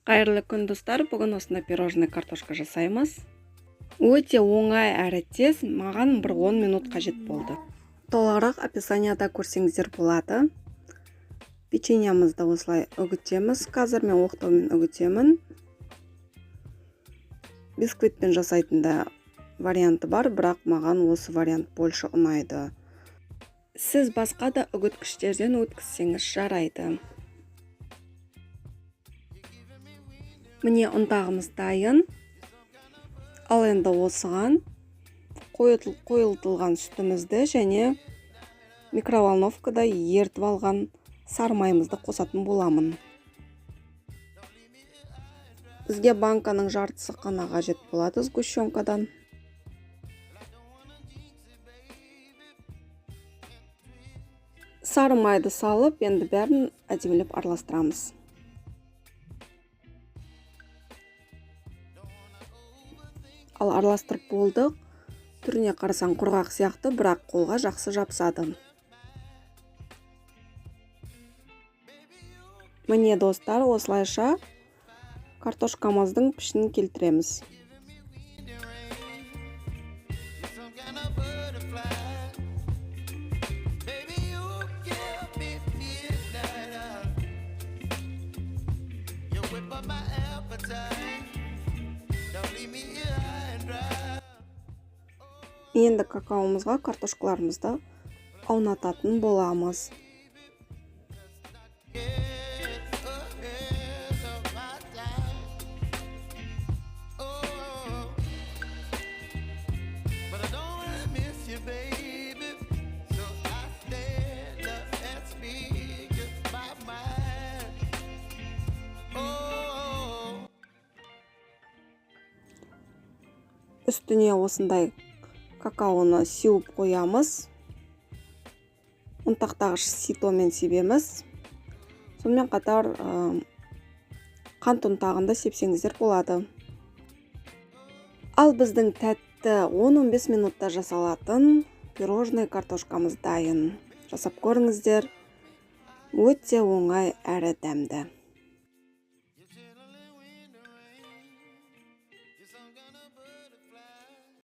Қайырлы күн, достар! Бүгін осындай пирожный картошка жасаймыз. Өте оңай әрі тез, маған бір 10 минут қажет болды. Толығырақ описанияда көрсеңіздер болады. Печеньемізді осылай үгітеміз. Қазір мен оқтаумен үгітемін. Бисквитпен жасайтын да варианты бар, бірақ маған осы вариант больше ұнайды. Сіз басқа да үгіткіштерден өткізсеңіз жарайды. Міне, ұнтағымыз дайын. Ал енді осыған қойылтылған сүтімізді және микроволновкада ертіп алған сары майымызды қосатын боламын. Бізге банканың жартысы қана қажет болады сгущенкадан. Сары майды салып, енді бәрін әдемілеп араластырамыз. Ал араластырып болдық. Түріне қарасаң құрғақ сияқты, бірақ қолға жақсы жабысады. Міне, достар, осылайша картошкамыздың пішінін келтіреміз. Енді какаомызға картошкаларымызды аунататын боламыз. Үстіне осындай какаоны сеуіп қоямыз. Ұнтақтағыш ситомен себеміз. Сонымен қатар қант ұнтағын да сепсеңіздер болады. Ал біздің тәтті 10-15 минутта жасалатын пирожный картошкамыз дайын. Жасап көріңіздер. Өте оңай әрі дәмді.